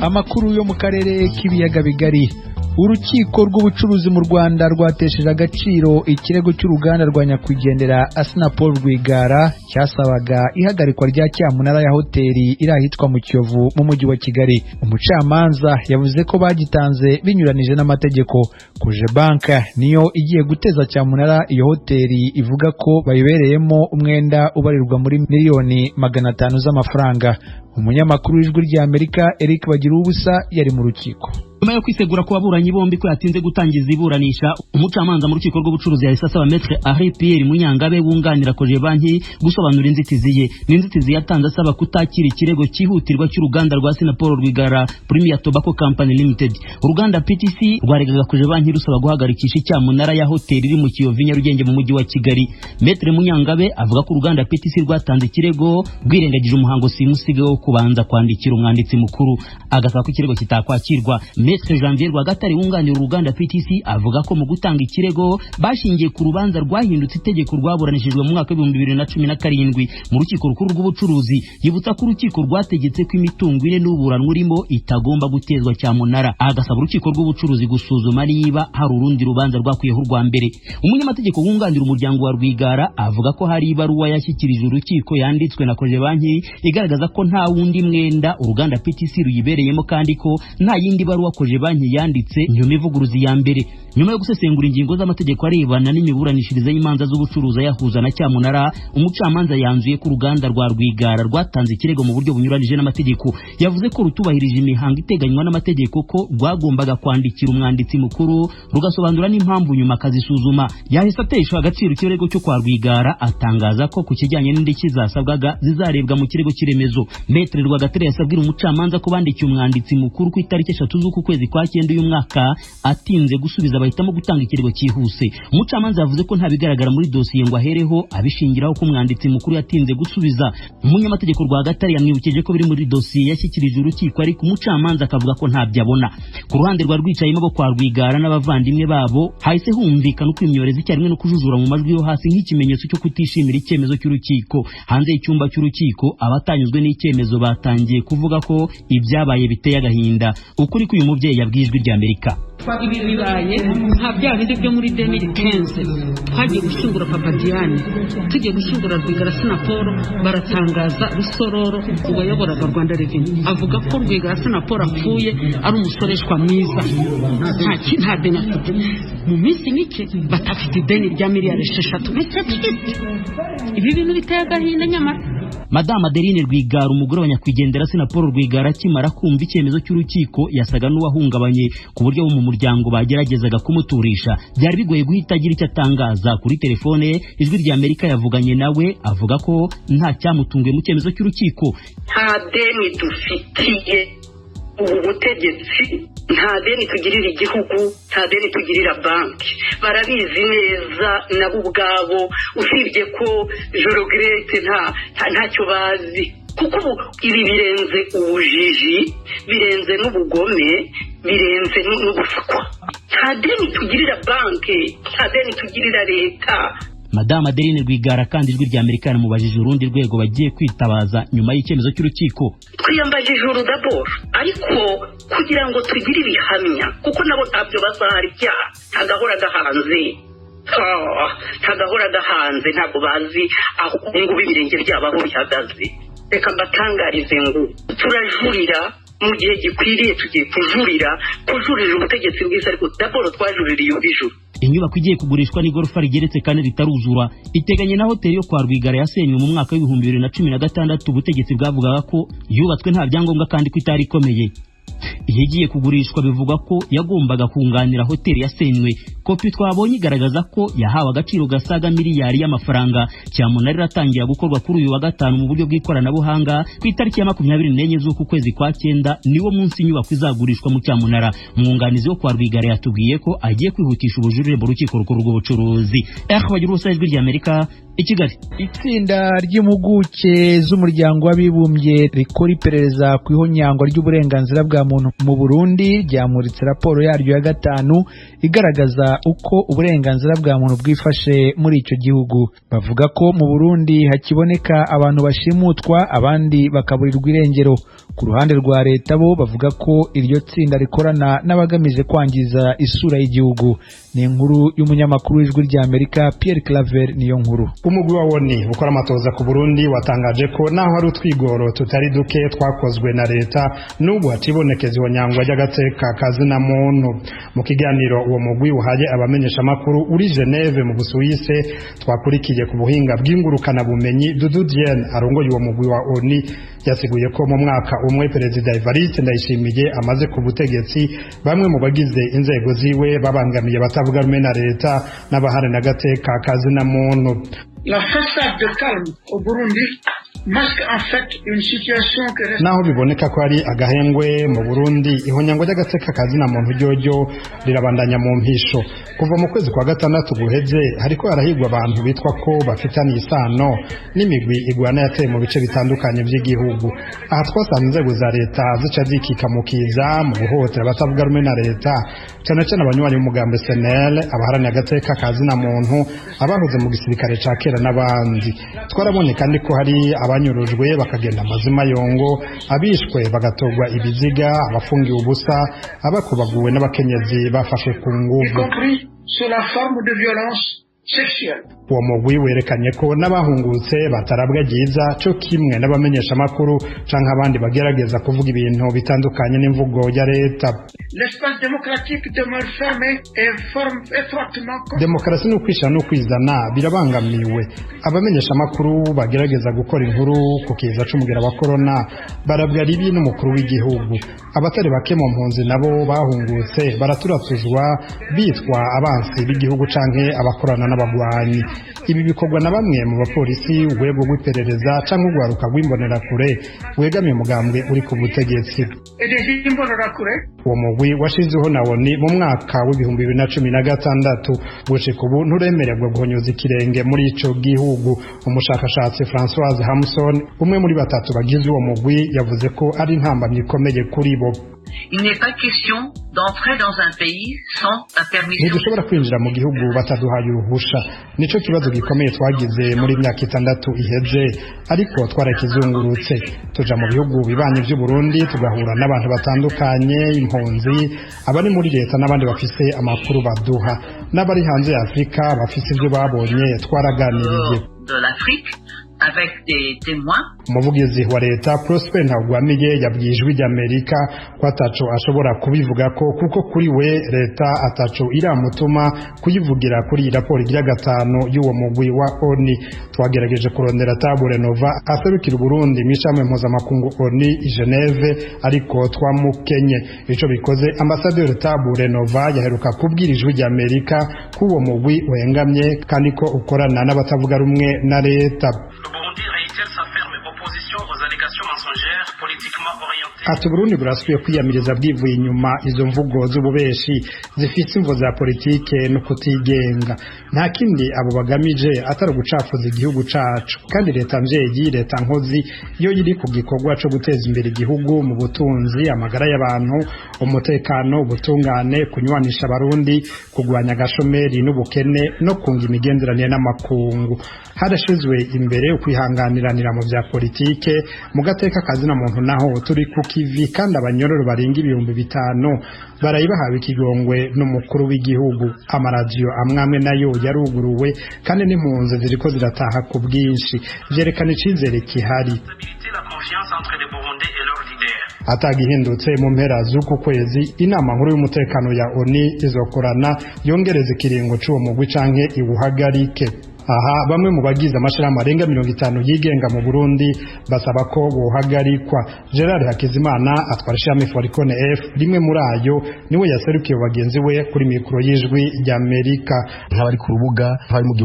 Amakuru yo mu karere k'ibiyaga bigari: Urukiko rw'ubucuruzi mu Rwanda rwatesheje agaciro ikirego cy'uruganda rwa nyakwigendera Assinapol Rwigara cyasabaga ihagarikwa rya cyamunara ya hoteli iri ahitwa mu Kiyovu mu mujyi wa Kigali. Umucamanza yavuze ko bagitanze binyuranije n'amategeko. Cogebanque niyo igiye guteza cyamunara iyo hoteli, ivuga ko bayibereyemo umwenda ubarirwa muri miliyoni 500 z'amafaranga. Umunyamakuru w'Ijwi ry'Amerika Eric Bagiruwubusa yari mu rukiko. Nyuma yo kwisegura ku baburanyi bombi ko yatinze gutangiza iburanisha, umucamanza mu rukiko rw'ubucuruzi yahise asaba Maître Henri Pierre Munyangabe wunganira Cogebanque gusobanura inzitizi ye. Ni inzitizi yatanze asaba kutakira ikirego cyihutirwa cy'uruganda rwa Assinapol Rwigara Premier Tobacco Company Limited. Uruganda PTC rwaregaga Cogebanque rusaba guhagarikisha icyamunara ya hoteli iri mu Kiyovu, Nyarugenge, mu mujyi wa Kigali. Maître Munyangabe avuga ko uruganda PTC rwatanze ikirego rwirengagije umuhango simusiga wo kubanza kwandikira umwanditsi mukuru, agasaba ko ikirego kitakwakirwa. Maître Janvier Rwagatare wunganira uruganda PTC avuga ko mu gutanga ikirego bashingiye ku rubanza rwahindutse itegeko rwaburanishijwe mu mwaka wa 2017 mu Rukiko Rukuru rw'Ubucuruzi. Yibutsa ko urukiko rwategetse ko imitungo ine n'uburanwa urimo itagomba gutezwa cyamunara, agasaba urukiko rw'ubucuruzi gusuzuma niba hari urundi rubanza rwakwiyeho urwa mbere. Umunyamategeko wunganira umuryango wa Rwigara avuga ko hari ibaruwa yashyikirije urukiko yanditswe na Cogebanque igaragaza ko nta wundi mwenda uruganda PTC ruyibereyemo, kandi ko nta yindi baruwa Cogebanque yanditse nyuma ivuguruzi ya mbere. Nyuma yo gusesengura ingingo z'amategeko arebana n'imiburanishirize y'imanza z'ubucuruzi ayahuza na cyamunara, umucamanza yanzuye ko uruganda rwa Rwigara rwatanze ikirego mu buryo bunyuranije n'amategeko. Yavuze ko rutubahirije imihango iteganywa n'amategeko, ko rwagombaga kwandikira umwanditsi mukuru rugasobanura n'impamvu, nyuma akazisuzuma. Yahise atesha agaciro ikirego cyo kwa Rwigara, atangaza ko ku kijyanye n'indishyi zasabwaga zizarebwa mu kirego cy'iremezo. Maître Rwagatare yasabwira umucamanza ko bandikiye umwanditsi mukuru ku itariki 3 z'uku kwezi kwa cyenda uyu mwaka, atinze gusubiza bahitamo gutanga ikirego cyihuse. Umucamanza yavuze ko nta bigaragara muri dosiye ngo ahereho abishingiraho ko umwanditsi mukuru yatinze gusubiza. Umunyamategeko Rwagatare yamwibukije ko biri muri dosiye yashyikirije urukiko, ariko umucamanza akavuga ko ntabyo abona. Ku ruhande rwa rwicayemo bo kwa Rwigara n'abavandimwe babo, hahise humvikana ukwimyoreza icyarimwe no kujujura mu majwi yo hasi nk'ikimenyetso cyo kutishimira icyemezo cy'urukiko. Hanze y'icyumba cy'urukiko, abatanyuzwe n'icyemezo batangiye kuvuga ko ibyabaye biteye agahinda. Ukuri k'uyu mubyeyi yabwiye Ijwi ry'Amerika. Ibi bibaye nka bya bindi byo muri 2015 twagiye gushyingura papa Diane, tugiye gushyingura Rwigara Assinapol, baratangaza Rusororo wayoboraga Rwanda Revenue avuga ko Rwigara Assinapol apfuye ari umusoreshwa mwiza, nta deni afite. Mu minsi mike batafite ideni rya miliyari 6. Ibi bintu biteye agahinda nyamara. Madame Adeline Rwigara, umugore wa nyakwigendera Assinapol Rwigara, akimara kumva icyemezo cy'urukiko yasaga n'uwahungabanye, ku buryo bo mu muryango bageragezaga kumuturisha. Byari bigoye guhita agira icyo atangaza kuri telefone. Ijwi rya Amerika yavuganye nawe avuga ko nta cyamutunguye mu cyemezo cy'urukiko. Nta deni dufitiye ubu butegetsi, nta deni tugirira igihugu, nta deni tugirira banki. Barabizi neza nabo ubwabo, usibye ko je regrette ntacyo bazi, kuko ubu ibi birenze ubujiji, birenze n'ubugome, birenze n'ubuswa. Nta deni tugirira banki, nta deni tugirira leta. Madame Adeline Rwigara kandi Ijwi rya Amerika yanamubajije urundi rwego bagiye kwitabaza nyuma y'icyemezo cy'urukiko. Twiyambaje ijuru d'abord, ariko kugira ngo tugire ibihamya, kuko nabo ntabyo bazahara ibyaha ntagahora gahanze, ntagahora gahanze. Ntabwo bazi aho ngubu ibirenge byabo aho bihagaze. Reka mbatangarize ngo turajurira mu gihe gikwiriye. Tugiye kujurira, kujurira ubutegetsi bwiza, ariko d'abord twajuririye ubw'ijuru. Inyubako igiye kugurishwa n'igorofa rigeretse kane ritaruzura, iteganye na hoteli yo kwa Rwigara yasenywe mu mwaka wa 2016. Ubutegetsi bwavugaga ko yubatswe nta byangombwa kandi ko itari ikomeye. Iyi igiye kugurishwa bivugwa ko yagombaga kunganira hoteli yasenywe. Kopi twabonye igaragaza ko yahawe agaciro gasaga miliyari y'amafaranga. Cyamunara iratangira gukorwa kuri uyu wa gatanu mu buryo bw'ikoranabuhanga. Ku itariki ya 24 z'uku kwezi kwa cyenda niwo munsi inyubako izagurishwa mu cyamunara. Umwunganizi wo kwa Rwigara yatubwiye ko agiye kwihutisha ubujurire mu Rukiko Rukuru rw'Ubucuruzi. Bagira Ubusa, Ijwi ry'Amerika, i Kigali. Itsinda ry'impuguke z'Umuryango w'Abibumbye rikora iperereza ku ihonyangwa ry'uburenganzira bwa muntu mu Burundi ryamuritse raporo yaryo ya gatanu igaragaza kugenzura uko uburenganzira bwa muntu bwifashe muri icyo gihugu. Bavuga ko mu Burundi hakiboneka abantu bashimutwa, abandi bakaburirwa irengero. Ku ruhande rwa leta bo bavuga ko iryo tsinda rikorana n'abagamije kwangiza isura y'igihugu. Ni inkuru y'umunyamakuru w'Ijwi rya Amerika Pierre Claver niyo nkuru. Umugwi wa ONU ukora amatoza ku Burundi watangaje ko naho hari utwigoro tutari duke twakozwe na leta, n'ubu hacibonekeza ihonyangwa ry'agateka kazina muntu. Mu kiganiro uwo mugwi uhaye abamenyeshamakuru uri Geneve mu Busuwise, twakurikiye ku buhinga bw'ingurukanabumenyi, Dudu Diene arongoye uwo mugwi wa ONU yasiguye ko mu mwaka umwe Perezida Evariste Ndayishimiye amaze ku butegetsi, bamwe mu bagize inzego ziwe babangamiye abatavuga rumwe na leta n'abaharanira agateka kazina muntu. La façade de calme au Burundi masque en fait une situation que reste Naho biboneka ko ari agahengwe mu Burundi, ihonyangwa ry'agateka kazina muntu ryoryo rirabandanya mu mpisho. Kuva mu kwezi kwa gatandatu guheze, hariko harahigwa abantu bitwa ko bafitanye isano n'imigwi igwana yateye mu bice bitandukanye by'igihugu. Aha twasanze inzego za leta zica zikika mu kiza mu guhohotera abatavuga rumwe na leta, cyane cyane abanywanyi b'umugambi SNL, abaharanira agateka kazina muntu, abahoze mu gisirikare ca kera n'abandi. Twarabonye kandi ko hari abanyurujwe bakagenda amazima yongo, abishwe bagatorwa ibiziga, abafungiwe ubusa, abakubaguwe n'abakenyezi bafashwe ku y nguvu. compris sous la forme de violence sexuelle. Uwo mugwi werekanye ko n'abahungutse batarabwa ryiza, co kimwe n'abamenyeshamakuru canke abandi bagerageza kuvuga ibintu bitandukanye n'imvugo ya leta. L'espace démocratique demeure fermé et forme étroitement Demokarasi n'ukwishyira n'ukwizana birabangamiwe. Abamenyeshamakuru bagerageza gukora inkuru ku kiza c'umugera wa korona barabwa ribi n'umukuru w'igihugu. Abatari bake mu mpunzi nabo bahungutse baraturatuzwa, bitwa abansi b'igihugu canke abakorana n'abagwanyi. Ibi bikorwa na bamwe mu bapolisi, urwego rw'iperereza canke urwaruka rw'imbonerakure wegamiye umugambwe uri ku butegetsi. et des Imbonerakure. Uwo mugwi washizeho na ONU mu mwaka w'2016, gushika ubu nturemererwa guhonyoza ikirenge muri ico gihugu. Umushakashatsi Françoise Hamson, umwe muri batatu bagize uwo mugwi, yavuze ko ari intambamyi ikomeye kuri bo. Il n'est pas question d'entrer dans un pays sans la permission. Ntidushobora kwinjira mu gihugu bataduhaye uruhusha. Nico kibazo gikomeye twagize muri myaka 6 iheze, ariko twarakizungurutse, tuja mu bihugu bibanyi vy'u Burundi, tugahura n'abantu batandukanye, impunzi, abari muri leta n'abandi bafise amakuru baduha, n'abari hanze ya Afurika bafise ivyo babonye, twaraganiriye. De l'Afrique avec des témoins. Umuvugizi wa leta Prosper Ntagwamiye yabwiye Ijwi ry'Amerika ko ataco ashobora kubivuga ko kuko kuri we leta ataco iramutuma kuyivugira kuri iyi raporo igira gatanu y'uwo mugwi wa ONU. Twagerageje kurondera Tabure Nova aserukira Uburundi mw'ishami mpuzamakungu ONU i Geneve, ariko twamukenye. Ico bikoze, ambasaderi Tabure Nova yaheruka kubwira Ijwi ry'Amerika ko uwo mugwi uhengamye kandi ko ukorana n'abatavuga rumwe na leta. Le Burundi réitère sa ferme opposition aux allégations mensongères politiquement orientées. Ati Burundi burasubiye kwiyamiriza bwivuye inyuma izo mvugo z'ububeshi zifise imvo za politike no kutigenga. Nta kindi abo bagamije atari ugucafuza igihugu cacu, kandi leta mvyeyi, leta nkozi yo iri ku gikorwa co guteza imbere igihugu mu butunzi, amagara y'abantu, umutekano, ubutungane, kunywanisha abarundi, kugwanya agashomeri n'ubukene no kunga imigenderanire n'amakungu. Harashizwe imbere ukwihanganiranira mu vya politike. Mu gateka kazina muntu naho turi ku kivi, kandi abanyororo barenga 5000 barayibahawe ikigongwe n'umukuru w'igihugu. Amaradiyo amwamwe nayo yaruguruwe, kandi n'impunzi ziriko zirataha ku bwinshi, vyerekana icizere kihari. Stabilité la confiance entre les Burundais et leurs leaders. Atagihindutse, mu mpera z'uku kwezi inama nkuru y'umutekano ya ONU izokorana yongereza ikiringo c'uwo mugwi canke iwuhagarike. Aha bamwe mu bagize amashirahamwe arenga 50 yigenga mu Burundi basaba ko bohagarikwa. Gerard Hakizimana atwara ishirahamwe Foricone F, rimwe muri ayo, niwe yaserukiye bagenzi we kuri mikoro y'Ijwi ry'Amerika. Nk'abari ku rubuga, nk'abari mu gihugu.